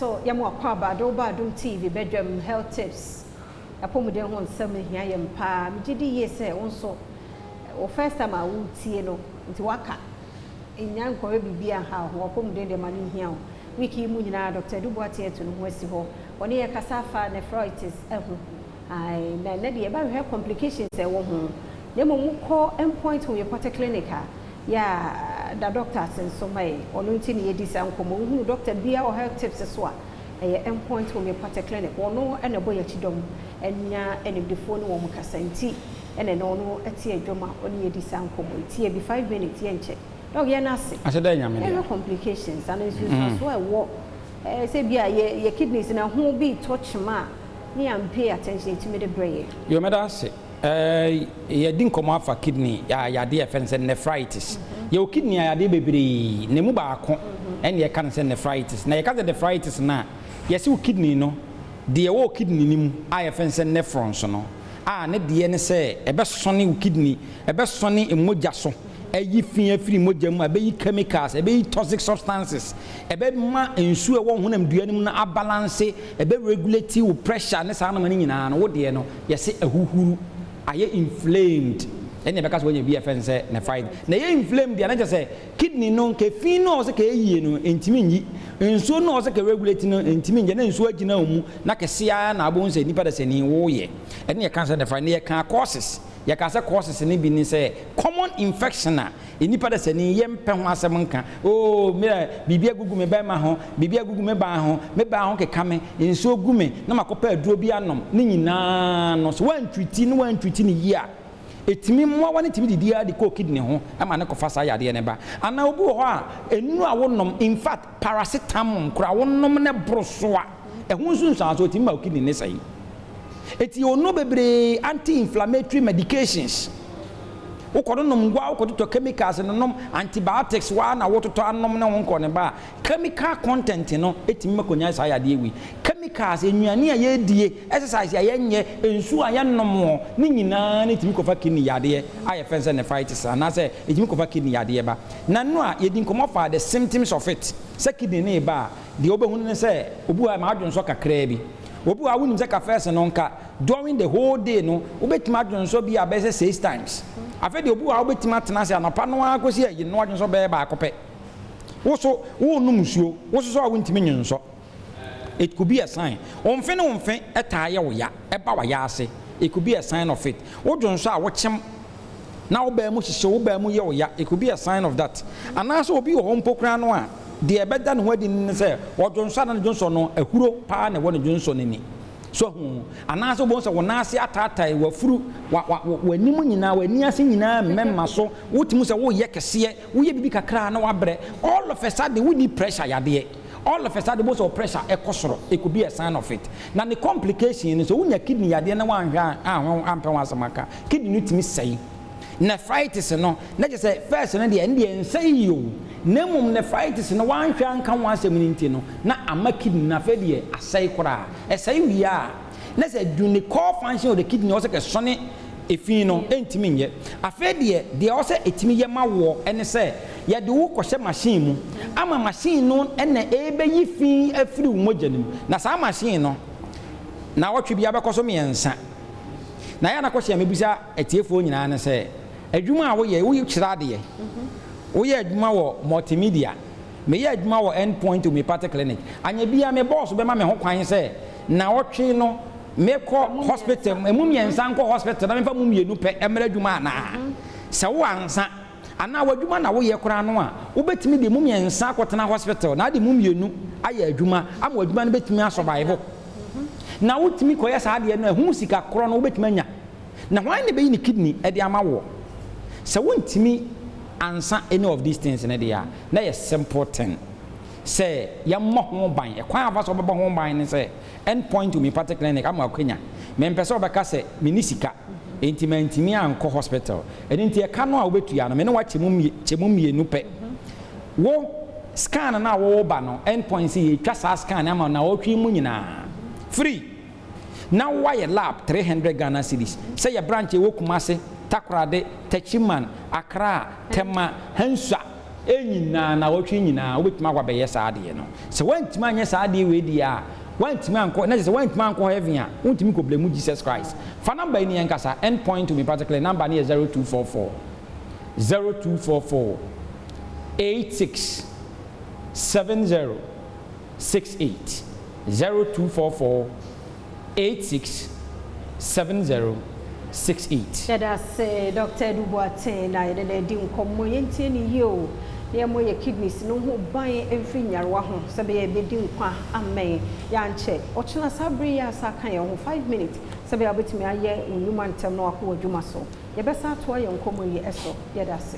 So yɛma wo akwaaba de wo ba Adom TV bɛdwam health tips. Apɔmuden ho nsɛm hia yɛn paa. Megye di yie sɛ wo nso wo first time a woretie no nti waka. Nnya nkɔhwɛ biribi anha wo ho. Apɔmuden deɛ ma no nhia wo. Week yi mu nyinaa Dr. Edu Boateng atu ne ho asi hɔ. Ɔne yɛn kasa afa nephritis ho. Ae, na ɛnnɛ deɛ yɛbɛhwehwɛ complications a ɛwɔ ho. Na mmom wokɔ Endpoint Homeopathic Clinic a, yɛ a da doctor ase nso ma yɛn. Ɔno nti na yɛdi saa nkɔmmɔ. Wohunu doctor biara wɔ health tips so a, ɛyɛ Endpoint Homeopathic Clinic. Ɔno na ɛbɔ yɛn akyi dɔm nya animdefoɔ ne wɔn kasa nti na ɛnnɛ ɔno te adwam a ɔne yɛdi saa nkɔmmɔ yi. Tie bi, 5 minutes, yɛnkyɛ. Doc, yɛn ase. Ahyɛ dɛ Nyame dea. Yɛhwɛ complications ana nsunsuansoɔ a ɛwɔ sɛ bi a yɛ kidneys na ho bi tɔ kyema a ne yɛn pay attention, ɛtumi de brɛ yɛn. Yo, mɛda ase. Yɛdi nkɔmmɔ afa kidney yadeɛ a yɛfrɛ no sɛ nephritis. Yɛwɔ kidney yadeɛ bebree na emu baako ɛna yɛka no sɛ nephritis. Na yɛka sɛ nephritis no a, yɛsɛ wo kidney no deɛ ɛwɔ kidney no mu a yɛfrɛ no sɛ nephrons no a ne deɛ ne sɛ ɛbɛsɔne wo kidney, ɛbɛsɔne mogya so, ɛyi fi afiri mogya mu, ɛbɛyi chemicals, ɛbɛyi toxic substances, ɛbɛma nsuo a ɛwɔ honam dua no mu no abalance, ɛbɛ regulate wo pressure ne saa nneɛma no nyinaa no, wo deɛ no yɛsɛ ahuhuru ayɛ inflamed. Ɛna ɛbɛka sɛ wɔnya bi a yɛfrɛ no sɛ nephritis. Na ɛyɛ inflamed deɛ, na kyerɛ sɛ kidney no nka fi no a ɔsɛ ka ɛyie no ntumi nyi, nsuo no a ɔsɛ ka regulate no ntumi nyɛ, na nsuo agyina wo mu na kɛseɛ ara na abɛhu sɛ nipa da sɛ ni woyɛ. Ɛne yɛka sɛ nephritis. Na yɛka causes, yɛka sɛ causes no bi ne sɛ common infection a nipa da sɛ ni yɛmpɛ ho asɛm nka oo, mmerɛ biribi agugu me bɛrima ho, biribi agugu me baa ho, me baa ho keka me, nsuo gu me na makɔpɛ aduro bi anom ne nyinaa no so, woantreat ne woantreat ne yie a, ɛtumi mmoawa no tumi didi ara de kɔ kidney ho ama ne kɔfa saa yadeɛ no ba. Anaa obi wɔ hɔ a nnuro a wonom, in fact paracetamol koraa wonom ne boro so a, ɛho nsunsuanso ɛtumi ma wo kidney ne sɛe. Eti ono bebree, anti-inflammatory medications wokɔdo nom ngua, wokɔtotɔ chemicals no nom, antibiotics waa na wototɔ anom ne ho nkɔ ne ba a, chemical content no ɛtumi ma konya saa yadeɛ wei. Chemicals, nnuane a yɛdie, exercise a yɛnyɛ, nsuo a yɛnom wɔ ne nyinaa ne tumi kɔfa kidney yadeɛ a yɛfrɛ sɛ nephritis anaasɛ ɛtumi kɔfa kidney yadeɛ ba. Na no a yɛdi nkɔmmɔ fa the symptoms of it, sɛ kidney ne ba a, deɛ wobɛhu ne sɛ obi wɔ a ma adwonsɔ kakraa bi. Obi wɔ a wonim sɛ kafɛs no nka during the whole day no wobɛtumi adwonsɔ bi a bɛyɛ sɛ six times. Afei deɛ, obi wɔ a wobɛtumi atena ase anɔpa no ara kɔsi ayi no, adwonsɔ bɛyɛ baako pɛ. Wo so wonnom nsuo, wo so so a wontumi nwonsɔ, it could be a sign. Wo mfe ne wo mfe ɛtaa yɛ wo ya, ɛba wa ya ase, it could be a sign of it. Wodwonsɔ a wokyem na wo baa mu hyehyɛ, wo baa mu yɛ wo ya, it could be a sign of that. Anaasɛ obi wɔ hɔ mpo koraa no a, deɛ ɛbɛda ne ho adi ne sɛ ɔdwonsɔ a na ne dwonsɔ no ahuro paa na ɛwɔ ne dwonsɔ n'ani so ho, anaasɛ wobɛhu sɛ wo nan ase ataatae, wafuru w'anim nyinaa, w'ani ase nyinaa mmɛmma so, wotumi sɛ woyɛ kɛseɛ, woyɛ biribi kakra na wabrɛ. All of a sudden wonni pressure yadeɛ, all of a sudden wobɛhu sɛ wo pressure ɛkɔ soro, it could be a sign of it. Na ne complication no sɛ wonya kidney yadeɛ na woanhwɛ a ampɛ ho asɛm aka, kidney no tumi sɛe. Nephritis no na kyerɛ sɛ first no deɛ, ɛno deɛ nsɛe yi o, na mmom nephritis no woanhwɛ anka ho asɛm no nti no na ama kidney no afei deɛ asɛe koraa. Ɛsɛe wie a, na sɛ du ne core function of the kidney ɔsɛ kɛsɔne efi no ɛntumi nyɛ. Afei deɛ ɔsɛ ɛtumi yɛ ma woɔ ɛne sɛ yɛde wo kɔhyɛ machine mu ama machine no ɛna ɛbɛyi fi afiri wo mogya no mu. Na saa machine no na wɔtwe bi abɛkɔ so mmiɛnsa na yɛ anakɔhyɛ. Mebisa atiefoɔ nyinaa ne sɛ adwuma a woyɛ, woyɛ kyerɛ adeɛ, woyɛ adwuma wɔ multimedia, meyɛ adwuma wɔ End Point Homeopathic Clinic, anya bia me boss bɛma me ho kwan sɛ na ɔtwe no mekɔ hospital emu mmiɛnsa, nkɔ hospital na memfa mu mmienu pɛ mmerɛ adwuma anaa? Sɛ wo ansa anaa w'adwuma na woyɛ koraa no a, wobɛtumi de mu mmiɛnsa akɔtena hospital na ade mu mmienu ayɛ adwuma ama w'adwuma no bɛtumi asurvive na wotumi kɔyɛ saa adeɛ no, ɛho sika korɔ no wobɛtumi anya. Na hwan na bɛyi ne kidney ɛde ama woɔ sɛ wontumi ansa any of these things no deɛ a, na yɛ simple thing sɛ yɛmmɔ ho ban. Ɛkwan afa sɛ wobɛbɔ ho ban ne sɛ End Point Homeopathic Clinic ama akwanya. Mempɛ sɛ wobɛka sɛ menni sika enti mantumi ankɔ hospital. Ɛno nti ɛka no a wobɛtua no, me ne wakyɛ mu kyɛ mu mmienu pɛ. Wo scan no a wɔwɔ no End Point sɛ yɛtwa saa scan ama na wɔtwe mu nyinaa free na woayɛ lab 300 Ghana cedis. Sɛ yɛ branch ɛwɔ Kumase, Takorade, Techiman, Accra, Tema, Hansua. Ɛnyinaa na wɔtwe nyinaa wobɛtumi akɔ abɛyɛ saa adeɛ no. Sɛ woantumi anyɛ saa adeɛ wei deɛ a, woantumi ankɔ na kyerɛ sɛ woantumi ankɔ heaven a, wontumi nkɔ blame Jesus Christ. Fa number yi ne yɛn kasa, End Point Homeopathic Clinic number no yɛ 0244 0244 86 70 68 0244 86 70 68. Yɛda ase Doctor Adu Boateng na yɛne no adi nkɔmmɔ. Yɛntie no yie o, na yɛmmɔ yɛn kidneys no ho ban mfiri nyarewa ho sɛ ɛbɛyɛ a yɛbɛdi nkwa amɛn. Yɛankyɛ, ɔkyena saa bere yi ara san ka yɛn ho five minutes sɛ ɛbɛyɛ a wobɛtumi ayɛ wo nnwuma ntɛm na woakɔ w'adwuma so. Yɛbɛsan atoa yɛn nkɔmmɔ yi so. Yɛda ase.